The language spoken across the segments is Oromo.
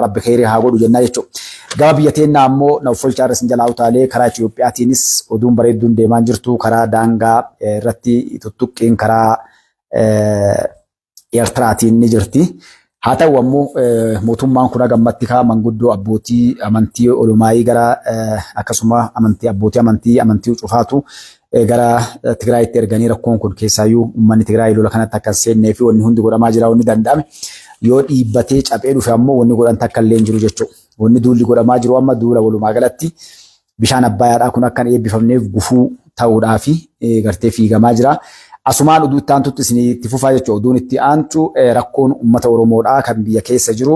Rabbi kheyrii haa godhu jennaa jechuudha. Gama biyya teennaa ammoo na uffolchaa irra isin jalaa utaalee karaa Itoophiyaatiinis oduun bareedduun deemaan jirtu karaa daangaa irratti tuttuqqiin karaa Eertiraatiin ni jirti. Haa ta'u ammoo mootummaan kun hagammatti kaa manguddoo abbootii amantii olumaayii gara akkasuma amantii abbootii amantii amantii cufaatu gara Tigraayitti erganii rakkoon kun keessaayyuu uummanni Tigraay lola kanatti akka hin seennee fi wanni hundi godhamaa jira wanni danda'ame yoo dhiibbatee caphee dhufe ammoo wanni godhan takka illee hin jiru jechuudha. Wanni duulli godhamaa jiru amma duula walumaa galatti bishaan Abbayaadhaa kun akka hin eebbifamneef gufuu ta'uudhaa fi gartee fiigamaa jira. Asumaan oduu itti aantutti isin itti fufaa jechuudha. Oduun itti aantu rakkoon uummata Oromoodhaa kan biyya keessa jiru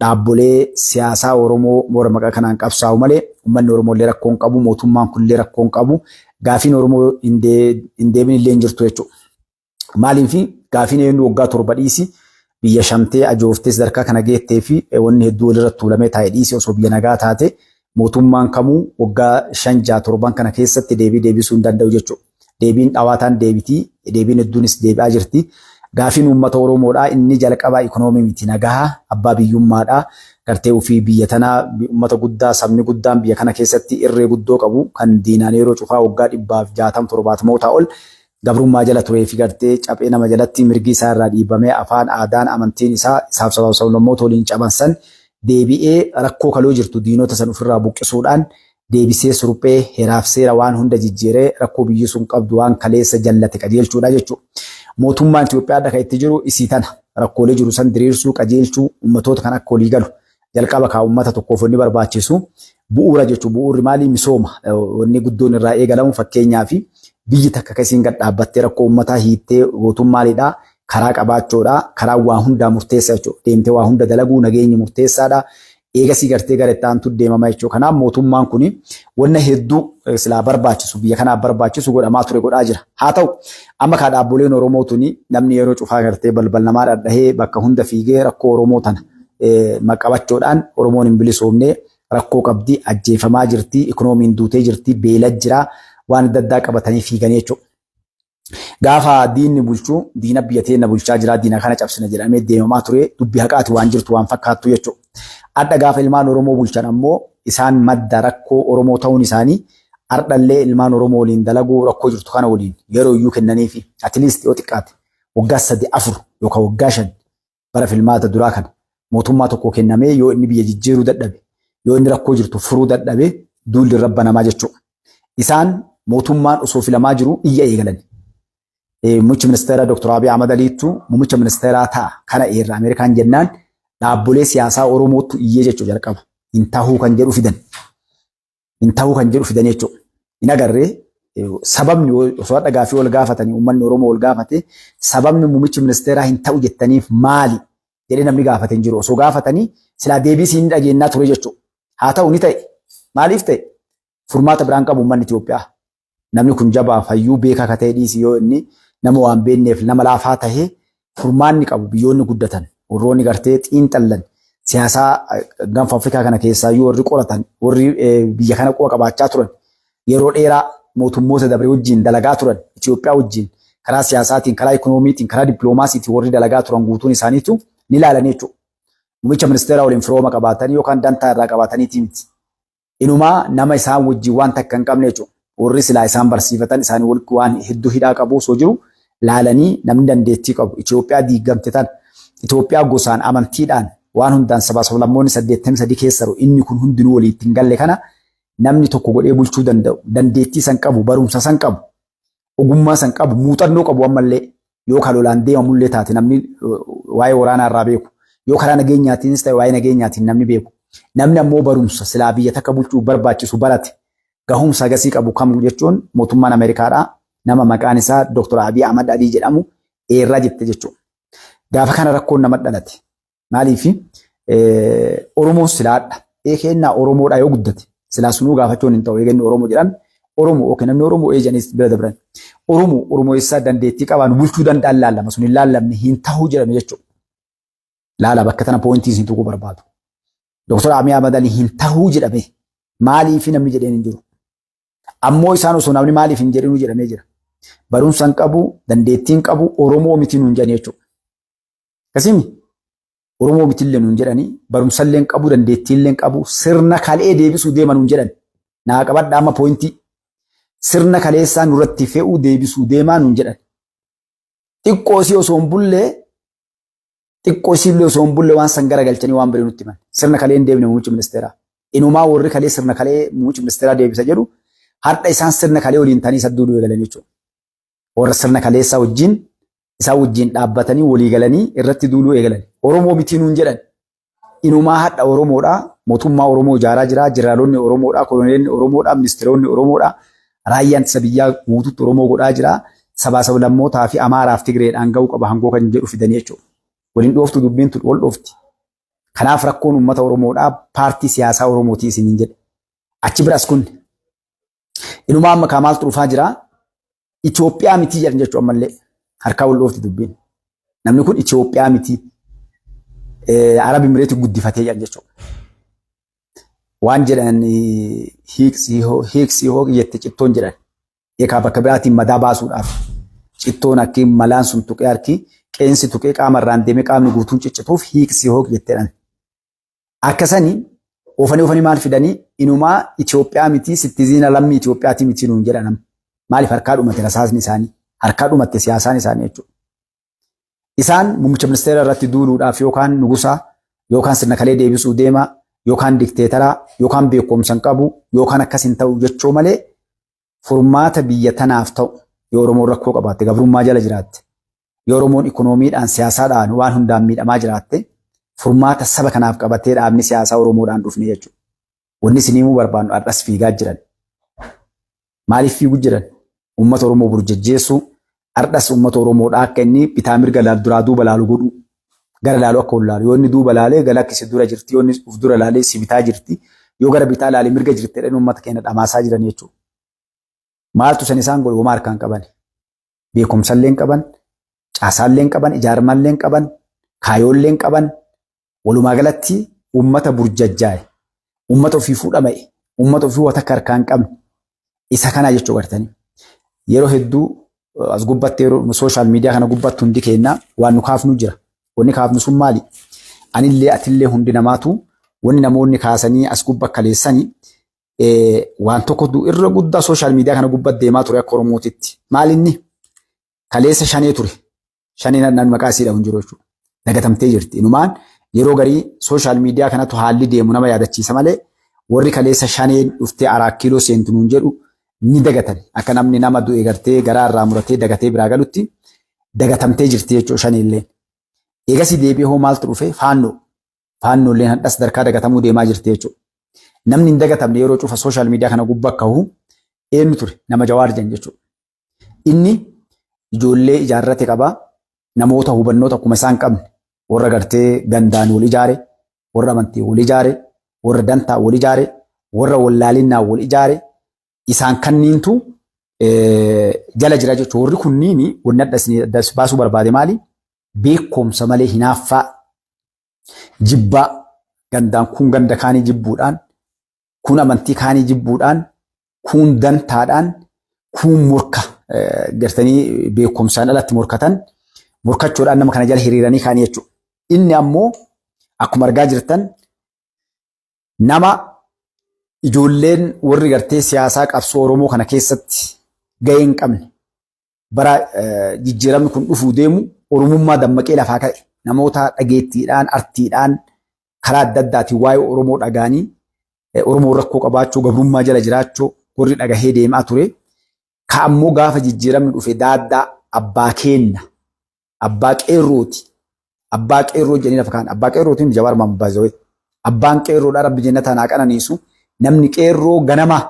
dhaabbolee siyaasaa Oromoo warra maqaa kanaan qabsaa'u malee uummanni Oromoo illee rakkoo hin qabu, mootummaan kun illee rakkoo hin qabu, gaafiin Oromoo hin deebin illee hin jirtu jechuudha. Maaliif gaafiin eenyu waggaa 7 dhiisi biyya shamtee ajooftee sadarkaa kana geettee fi wanni hedduu walirra tuulamee taa'e dhiisi osoo biyya nagaa taate mootummaan kamuu waggaa 5 6 7 kana keessatti deebii deebisuu hin danda'u jechuudha. Deebiin dhawaataan deebitii, deebiin hedduunis deebi'aa jirti. Gaafiin uummata Oromoodhaa inni jalqabaa ikonoomii miti nagaha abbaa biyyummaadha. Gartee ofii biyya tanaa uummata guddaa sabni guddaan biyya kana keessatti irree guddoo qabu kan diinaan yeroo cufaa waggaa 160 70mootaa ol gabrummaa jala turee fi gartee caphee nama jalatti mirgi isaa irraa dhiibamee afaan aadaan amantiin isaa isaaf sabaaf sablammoota waliin caban san deebi'ee rakkoo kaloo jirtu diinota san ofirraa buqqisuudhaan deebisee surphee heeraaf seera waan hunda jijjiiree rakkoo biyyi sun qabdu waan kaleessa jallate qajeelchuudha jechuudha. Mootummaan Itoophiyaa kan itti jiru isii tana rakkoolee jiru san diriirsuu qajeelchuu ummatoota kan akka walii galu jalqaba kaa ummata tokkoof wanni barbaachisu bu'uura jechuudha. Bu'uurri maali misooma wanni guddoon irraa eegalamu fakkeenyaaf biyyi takka kan isiin gad dhaabbattee rakkoo ummataa hiittee gootummaalidha. Karaa qabaachuudha. Karaa waa hundaa murteessa jechuudha. Deemtee waa hunda dalaguu nageenyi murteessaadha. Eegasii gartee gara itti aantu deemama jechuudha. Kanaaf mootummaan kun wanna hedduu silaa barbaachisu biyya kanaaf barbaachisu godhamaa ture godhaa jira. Haa ta'u amma kaa dhaabboleen Oromoo tuni namni yeroo cufaa gartee balbal namaa dhadhahee bakka hunda fiigee rakkoo Oromoo tana maqabachuudhaan Oromoon hin bilisoomne rakkoo qabdi ajjeefamaa jirti ikonoomiin duutee jirti beela jira waan adda addaa qabatanii fiiganii jechuudha. Gaafa diinni bulchu diina biyya teenna bulchaa jira diina kana cabsina jedhamee deemamaa ture dubbi haqaati waan jirtu waan fakkaattu jechuudha. Adda gaafa ilmaan Oromoo bulchan ammoo isaan madda rakkoo Oromoo ta'uun isaanii ardhallee ilmaan Oromoo waliin dalaguu rakkoo jirtu kana waliin yeroo iyyuu kennaniifi at least yoo xiqqaate waggaa 3 4 yookaan waggaa 5 bara filmaata duraa kana mootummaa tokko kennamee yoo inni biyya jijjiiruu dadhabe yoo inni rakkoo jirtu furuu dadhabe duulli irra banamaa jechuudha. Isaan mootummaan osoo filamaa jiru iyya eegalan. Muummichi ministeera Dr. Abiy Ahmad Aliittu muummicha ministeeraa ta'a kana eerra Ameerikaan jennaan dhaabbolee siyaasaa Oromoottu iyyee jechuu jalqaba. Hin tahuu kan jedhu fidan. Hin tahuu kan jedhu fidan jechuudha. Hin agarree sababni osoo hadha gaaffii wal gaafatanii uummanni Oromoo wal gaafate sababni muummichi ministeeraa hin ta'u jettaniif maali jedhee namni gaafate hin jiru. Osoo gaafatanii silaa deebii siin dhageennaa ture jechuudha. Haa ta'u ni ta'e. Maaliif ta'e? Furmaata biraan qabu uummanni Itoophiyaa. Namni kun jabaa fayyuu beekaa ka ta'e dhiisi yoo inni nama waan beekneef nama laafaa ta'e furmaanni qabu biyyoonni guddatan warroonni gartee xiinxallan siyaasaa gaanfa Afrikaa kana keessaayyuu warri qoratan warri biyya kana quba qabaachaa turan yeroo dheeraa mootummoota dabre wajjin dalagaa turan Itoophiyaa wajjin karaa siyaasaatiin karaa ikoonomiitiin karaa dippiloomaasiitiin warri dalagaa turan guutuun isaaniitu ni ilaalanii jechuudha. Muummicha ministeeraa waliin firooma qabaatanii yookaan dantaa irraa qabaataniitii miti. Inumaa nama isaan wajjin waan takka hin qabne jechuudha. Warri silaa isaan barsiifatan isaanii walitti waan hedduu hidhaa qabu osoo jiru laalanii namni dandeettii qabu Itoophiyaa diigamte tana Itoophiyaa gosaan amantiidhaan waan hundaan sabaa sablammoonni 83 keessa jiru inni kun hundinuu walii ittiin galle kana namni tokko godhee bulchuu danda'u dandeettii san qabu barumsa san qabu ogummaa san qabu muuxannoo qabu ammallee yoo ka lolaan deemamullee taate namni waa'ee waraanaa irraa beeku yoo karaa nageenyaatiinis ta'e waa'ee nageenyaatiin namni beeku namni ammoo barumsa silaa biyya takka bulchuu barbaachisu barate gahumsa agasii qabu kam jechuun mootummaan Ameerikaadhaa nama maqaan isaa Dr. Abiy Ahmad Alii jedhamu eerraa jette jechuudha. Gaafa kana rakkoon nama dhalate. Maaliif Oromoon silaadha. Eekennaa Oromoodha yoo guddate silaa sunuu gaafachuun hin ta'u eeganni Oromoo jedhame Oromoo yookiin namni Oromoo eejanis bira dabran. Oromoo Oromoo eessaa dandeettii qabaan bulchuu danda'an laallama sun hin laallamne hin ta'uu jedhame jechuudha. Laala bakka tana poointii isin tuquu barbaadu. Doktor Abiy Ahmad Ali hin ta'uu jedhame maaliif namni jedheen hin jiru. Ammoo isaan osoo namni maaliif hin jedhinuu jedhamee jira. Barumsa hin qabu, dandeettii hin qabu, Oromoo miti nuun jedhan jechuudha. Akkasimi? Oromoo mitillee nuun jedhanii, barumsallee hin qabu, dandeettiillee hin qabu, sirna kalee deebisuu deema nuun jedhan. Naa qabadha amma poointii. Sirna kaleessaa nurratti fe'uu deebisuu deemaa nuun jedhan. Xiqqoo isii osoo hin bullee, xiqqoo isiillee osoo hin bulle waan san garagalchanii waan birii nutti himan. Sirna kalee hin deebine muummichi ministeeraa. Inumaa warri kalee sirna kalee muummichi ministeeraa deebisa jedhu har'a isaan sirna kalee waliin ta'anii isa duuduu eegalan jechuudha. Warra sirna kaleessaa wajjin isaan wajjin dhaabbatanii walii galanii irratti duuluu eegalan. Oromoo mitii nuun jedhan. Inumaa hadha Oromoodha. Mootummaa Oromoo ijaaraa jira. Jeneraalonni Oromoodha. Koloneelonni Oromoodha. Ministeeronni Oromoodha. Raayyaan ittisa biyyaa guututti Oromoo godhaa jira. Sabaa sablammootaa fi Amaaraaf Tigreedhaan ga'uu qaba hangoo kan jedhu fidanii jechuudha. Waliin dhooftu dubbiin tun wal dhoofti. Kanaaf rakkoon uummata Oromoodha paartii siyaasaa Oromootii isiniin jedhe. Achi biras kun inumaa amma kaa maaltu dhufaa jira? Itoophiyaa mitii jedhan jechuun ammallee harkaa wal dhoofti dubbiin. Namni kun Itoophiyaa mitii Arab Imireetii guddifatee jedhan jechuudha. Waan jedhan hiiksii hoo jette cittoon jedhan. Eekaa bakka biraatiin madaa baasuudhaaf cittoon akki malaan sun tuqee harki qeensi tuqee qaama irraan deemee qaamni guutuun ciccituuf hiiksii hoo jetteedhaan. Akkasani oofanii oofanii maal fidanii inumaa Itoophiyaa miti sittiziina lammii Itoophiyaatii miti nuun jedhan. Maaliif harkaa dhumate rasaasni isaanii, harkaa dhumatte siyaasaan isaanii jechuudha. Isaan muummicha ministeera irratti duuluudhaaf yookaan nugusa yookaan sirna kalee deebisuu deema yookaan dikteetara yookaan beekumsa hin qabu yookaan akkas hin ta'u jechuu malee furmaata biyya tanaaf ta'u yoo Oromoon rakkoo qabaatte, gabrummaa jala jiraatte, yoo Oromoon ikonoomiidhaan, siyaasaadhaan waan hundaan miidhamaa jiraatte, furmaata saba kanaaf qabatee dhaabni siyaasaa Oromoodhaan dhufne jechuudha. Wanni isin himuu barbaannu har'as fiigaa jiran. Maaliif fiiguu jiran? Uummata Oromoo burjajjeessuu, har'as uummata Oromoodhaa akka inni bitaa mirga laalu duraa duuba laalu godhuu. Gara laalu akka wallaalu. Yoo inni duuba laalee gara akka si dura jirti, yoo inni uf dura laalee si bitaa jirti, yoo gara bitaa laalee mirga jirti jedhanii uummata keenya dhamaasaa jiran jechuudha. Maaltu san isaan godhe? Homaa harkaan qaban. Beekumsallee hin qaban, caasaallee hin qaban, ijaarmallee hin qaban, kaayoollee hin qaban. Walumaa galatti uummata burjajjaa'e, uummata ofii fuudhama'e, uummata ofii waa takka harkaa hin qabne isa kanaa jechuu gartanii. Yeroo hedduu as gubbatti yeroo sooshaal miidiyaa kana gubbatti hundi keenya waan nu kaafnu jira. Wanni kaafnu sun maali? Anillee atillee hundi namaatu wanni namoonni kaasanii as gubba kaleessanii waan tokkotu irra guddaa sooshaal miidiyaa kana gubbatti deemaa ture akka Oromootitti. Maal inni? Kaleessa shanee ture. Shaneen namni maqaa isii dhahu hin jiru jechuudha. Dagatamtee jirti. Inumaan yeroo garii sooshaal miidiyaa kanatu haalli deemu nama yaadachiisa malee warri kaleessa shaneen dhuftee araa kiiloo seentu nuun jedhu ni dagatan. Akka namni nama du'e gartee garaa irraa muratee dagatee biraa galutti dagatamtee jirti jechuudha shaneelleen. Eegasii deebi'ee hoo maaltu dhufe? Faannoo. Faannoolleen hadhas sadarkaa dagatamuu deemaa jirti jechuudha. Namni hin dagatamne yeroo cufa sooshaal miidiyaa kana gubbaa kahu eenyu ture? Nama Jawaar jedhan jechuudha. Inni ijoollee ijaarrate qaba. Namoota hubannoota akkuma isaan qabne warra gartee gandaan wal ijaare, warra amantii wal ijaare, warra dantaa wal ijaare, warra wallaalinnaa wal ijaare isaan kanniintu jala jira jechuudha. Warri kunniin wanni adda isin adda baasuu barbaade maali? Beekumsa malee hinaaffaa, jibbaa, gandaan kun ganda kaanii jibbuudhaan, kun amantii kaanii jibbuudhaan, kuun dantaadhaan, kuun morka gartanii beekumsaan alatti morkatan morkachuudhaan nama kana jala hiriiranii kaanii jechuudha. Inni ammoo akkuma argaa jirtan nama ijoolleen warri gartee siyaasaa qabsoo Oromoo kana keessatti gahee hin qabne bara jijjiiramni kun dhufuu deemu Oromummaa dammaqee lafaa ka'e namoota dhageettiidhaan artiidhaan karaa adda addaatiin waa'ee Oromoo dhagaanii Oromoon rakkoo qabaachuu gabrummaa jala jiraachuu warri dhagahee deemaa ture. Ka ammoo gaafa jijjiiramni dhufe daaddaa abbaa keenna abbaa qeerrooti abbaa qeerroo jedhanii lafa kaan abbaa qeerrootiin Jawaar Mohaammed baay'ee abbaan qeerroodhaa rabbi jennataan haa qananiisu namni qeerroo ganamaa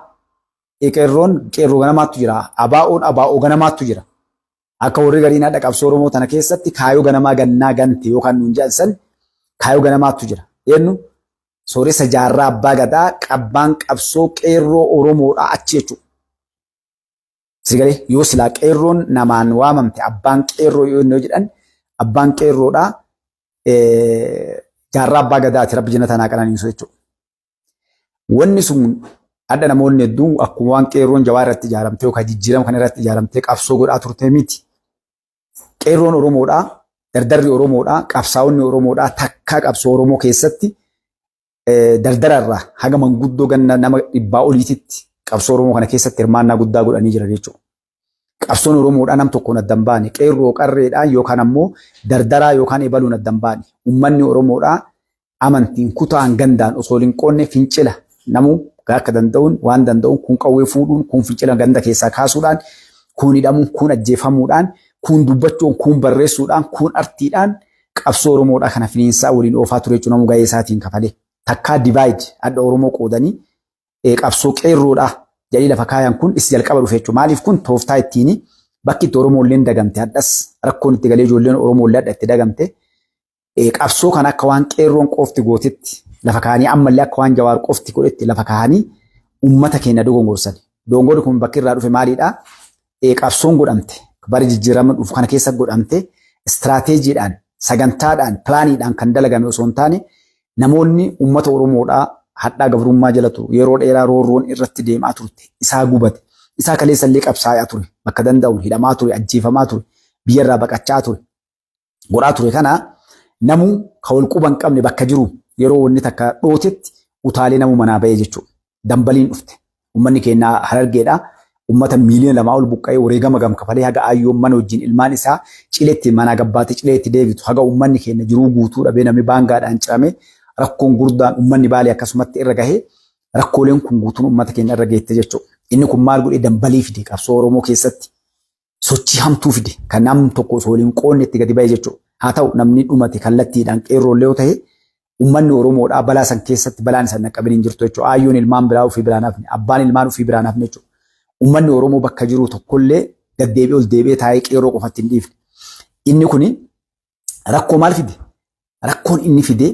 qeerroon qeerroo ganamaattu jira abaa'oon abaa'oo ganamaattu jira. Akka warri gariin hadha qabsoo Oromoo tana keessatti kaayoo ganamaa gannaa gante yookaan nuun jedhan san kaayoo ganamaattu jira. Eenyu sooressa jaarraa abbaa gadaa qabbaan qabsoo qeerroo Oromoodhaa achi jechuudha. Sigalee yoo silaa qeerroon namaan waamamte abbaan qeerroo yoo inni jedhan abbaan qeerroodhaa jaarraa abbaa gadaati rabbi jannata naa qananiisu jechuudha. Wanni sun hadha namoonni hedduun akkuma waan qeerroon jawaa irratti ijaaramtee yookaan jijjiirama kana irratti ijaaramtee qabsoo godhaa turte miti. Qeerroon Oromoodhaa Dardarri Oromoodhaa, qabsaa'onni Oromoodhaa takkaa qabsoo Oromoo keessatti dardara irraa haga manguddoo ganna nama dhibbaa oliititti qabsoo Oromoo kana keessatti hirmaannaa guddaa godhanii jiran jechuudha. Qabsoon Oromoodhaa nam tokkoon adda hin baane, qeerroo qarreedhaan yookaan ammoo dardaraa yookaan ebaluun adda hin baane. Uummanni Oromoodhaa amantiin, kutaan, gandaan osoo hin qoonne fincila namuu akka danda'uun waan danda'uun kun qawwee fuudhuun, kun fincila ganda keessaa kaasuudhaan, kun hidhamuun, kun ajjeefamuudhaan, kun dubbachuun, kun barreessuudhaan, kun artiidhaan qabsoo Oromoodhaa kana finiinsaa waliin oofaa ture jechuun namuu gahee isaatiin kafalee. Takkaa divide adda Oromoo qoodanii qabsoo qeerroodhaa jedhanii lafa kaayan kun is jalqaba dhufe jechuudha. Maaliif kun tooftaa ittiin bakki itti Oromoolleen dagamte hadhas rakkoon itti galee ijoolleen Oromoollee hadha itti dagamte qabsoo kana akka waan qeerroon qofti gootetti lafa kaa'anii ammallee akka waan Jawaar qofti godhetti lafa kaa'anii uummata keenya dogongorsan. Dogongorri kun bakki irraa dhufe maalidhaa? Qabsoon godhamte bara jijjiirama dhufu kana keessa godhamte istiraateejiidhaan, sagantaadhaan, pilaaniidhaan kan dalagame osoo hin taane namoonni uummata Oromoodhaa hadhaa gabrummaa jala turu yeroo dheeraa roorroon irratti deemaa turte isaa gubate isaa kaleessallee qabsaa'aa ture bakka danda'uun hidhamaa ture, ajjeefamaa ture, biyyarraa baqachaa ture, godhaa ture kana namuu ka wal quba hin qabne bakka jiru yeroo wanni takka dhootetti utaalee namuu manaa ba'ee jechuudha. Dambaliin dhufte. Uummanni keenya Harargeedha. Uummata miiliyoona 2 ol buqqa'ee wareegama gam kafalee haga aayyoon mana wajjin ilmaan isaa cileetti manaa gabbaate cileetti deebitu haga uummanni keenya jiruu guutuu dhabee namni baangaadhaan cirame rakkoon gurdaan uummanni Baalee akkasumatti irra gahee rakkooleen kun guutuun uummata keenya irra geette jechuudha. Inni kun maal godhee dambalii fide qabsoo Oromoo keessatti. Sochii hamtuu fide kan namni tokko osoo waliin qoonne itti gadi ba'e jechuudha. Haa ta'u namni dhumate kallattiidhaan qeerroollee yoo ta'e uummanni Oromoodhaa balaa san keessatti balaan isaan dhaqqabin hin jirtu jechuudha. Aayyoon ilmaan biraa ofii biraan hafne, abbaan ilmaan ofii biraan hafne jechuudha. Uummanni Oromoo bakka jiru tokkollee gad deebi'ee ol deebi'ee taa'ee qeerroo qofatti hin dhiifne. Inni kuni rakkoo maal fide? Rakkoon inni fide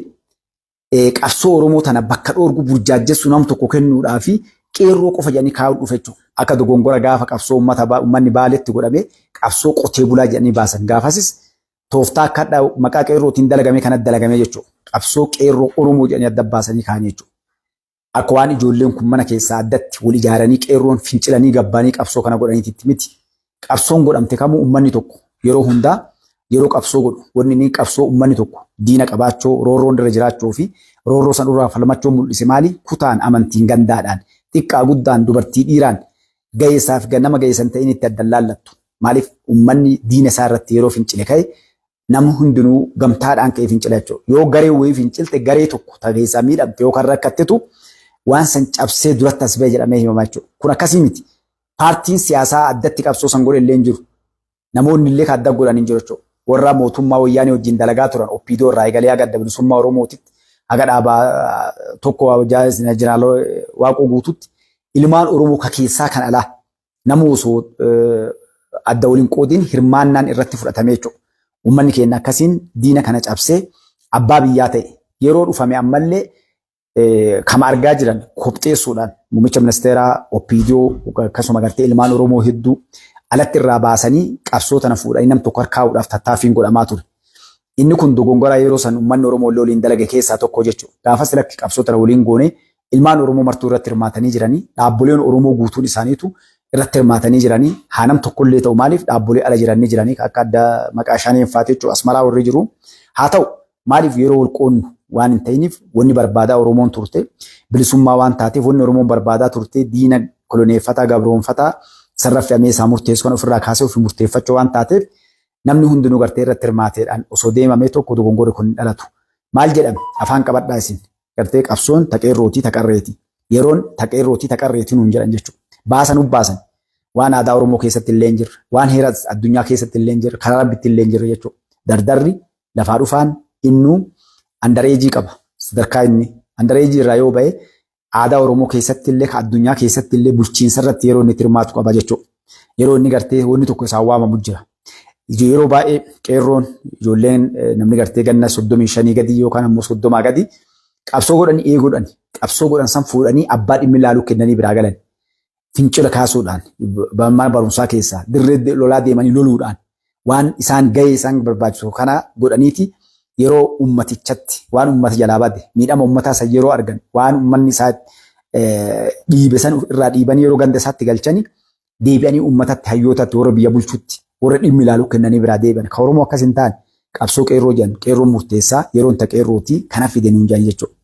qabsoo Oromoo tana bakka dhoorgu burjaajjessu nam tokko kennuudhaa fi qeerroo qofa jedhanii kaa'uu dhufe jechuudha. Akka dogongora gaafa qabsoo uummata uummanni Baaleetti godhame qabsoo qotee bulaa jedhanii baasan. Gaafasis tooftaa akka hadhaa maqaa qeerrootiin dalagame kanatti dalagame jechuudha. Qabsoo qeerroo Oromoo jedhanii adda baasanii kaa'an jechuudha. Akka waan ijoolleen kun mana keessaa addatti wal ijaaranii qeerroon fincilanii gabbaanii qabsoo kana godhaniititti miti. Qabsoon godhamte kamuu uummanni tokko yeroo hundaa yeroo qabsoo godhu wanni inni qabsoo uummanni tokko diina qabaachuu, roorroon irra jiraachuu fi roorroo san irraa falmachuu mul'ise maali? Kutaan, amantiin, gandaadhaan, xiqqaa guddaan, dubartii dhiiraan, ga'eessaaf nama ga'eessan ta'in itti addan laallattu. Maaliif uummanni diina isaa irratti yeroo fincile ka'e namni hundinuu gamtaadhaan ka'ee fincila jechuudha. Yoo garee wayii fincilte garee tokko ta keessaa miidhamte yookaan rakkattetu waan san cabsee duratti as ba'e jedhamee himama jechuudha. Kun akkasii miti. Paartiin siyaasaa addatti qabsoo san godhe illee hin jiru. Namoonni illee kan adda godhan hin jiru jechuudha. Warra mootummaa wayyaanee wajjin dalagaa turan OPDO irraa eegalee haga Adda Bilisummaa Oromootitti haga dhaabaa tokko jeneraal Waaqoo Guutuutti ilmaan Oromoo ka keessaa kan alaa nama osoo adda waliin qoodiin hirmaannaan irratti fudhatame jechuudha. Uummanni keenya akkasiin diina kana cabsee abbaa biyyaa ta'e yeroo dhufame ammallee kama argaa jiran kopxeessuudhaan muummicha ministeeraa OPDO akkasuma gartee ilmaan Oromoo hedduu alatti irraa baasanii qabsoo tana fuudhanii nam tokko harkaa'uudhaaf tattaaffiin godhamaa ture. Inni kun dogongoraa yeroo san uummanni Oromoo illee waliin dalage keessaa tokko jechuudha. Gaafas lakki qabsoo tana waliin goonee ilmaan Oromoo martuu irratti hirmaatanii jiranii dhaabboleen Oromoo guutuun isaaniitu irratti hirmaatanii jiranii haa nam tokkollee ta'u maaliif dhaabbolee ala jiranii jiranii akka adda maqaa shaneen faate jechuudha Asmaraa warri jiru. Haa ta'u maaliif yeroo wal qoonnu waan hin ta'iniif wanni barbaadaa Oromoon turte bilisummaa waan taateef wanni Oromoon barbaadaa turte diina koloneeffataa gabroonfataa sarara fe'amee isaa murteessu kan ofirraa kaasee ofii murteeffachuu waan taateef namni hundinuu gartee irratti hirmaateedhaan osoo deemamee tokko dogongorri kun hin dhalatu. Maal jedhame afaan qabadhaa isin gartee qabsoon taqeerrootii taqarreeti yeroon taqeerrootii taqarreetii nuun jedhan jechuudha. Baasan ubbaasan waan aadaa Oromoo keessatti illee hin jirre, waan heera addunyaa keessatti illee hin jirre, karaa rabbitti illee hin jirre jechuudha. Dardarri lafaa dhufaan innuu andareejii qaba sadarkaa inni andareejii irraa yoo ba'e aadaa Oromoo keessatti illee ka addunyaa keessatti illee bulchiinsa irratti yeroo inni itti hirmaatu qaba jechuudha. Yeroo inni gartee wanni tokko isaan waamamu jira. Yeroo baay'ee qeerroon ijoolleen namni gartee ganna 35 gadi yookaan ammoo 30 gadi qabsoo godhanii eeguudhaan qabsoo godhan san fuudhanii abbaa dhimmi ilaaluu kennanii biraa galan. Fincila kaasuudhaan mana barumsaa keessaa dirree lolaa deemanii loluudhaan waan isaan gahee isaan barbaachisu kana godhaniiti yeroo ummatichatti waan ummata jalaa bade miidhama ummataa san yeroo argan waan ummanni isaa dhiibe san irraa dhiibanii yeroo ganda isaatti galchanii deebi'anii ummatatti hayyootatti warra biyya bulchutti warra dhimmi ilaalu kennanii biraa deebi'an. Ka Oromoo akkas hin taane. Qabsoo qeerroo jedhan, qeerroon murteessaa, yeroon ta qeerrooti kana fide nuun jedhan jechuudha.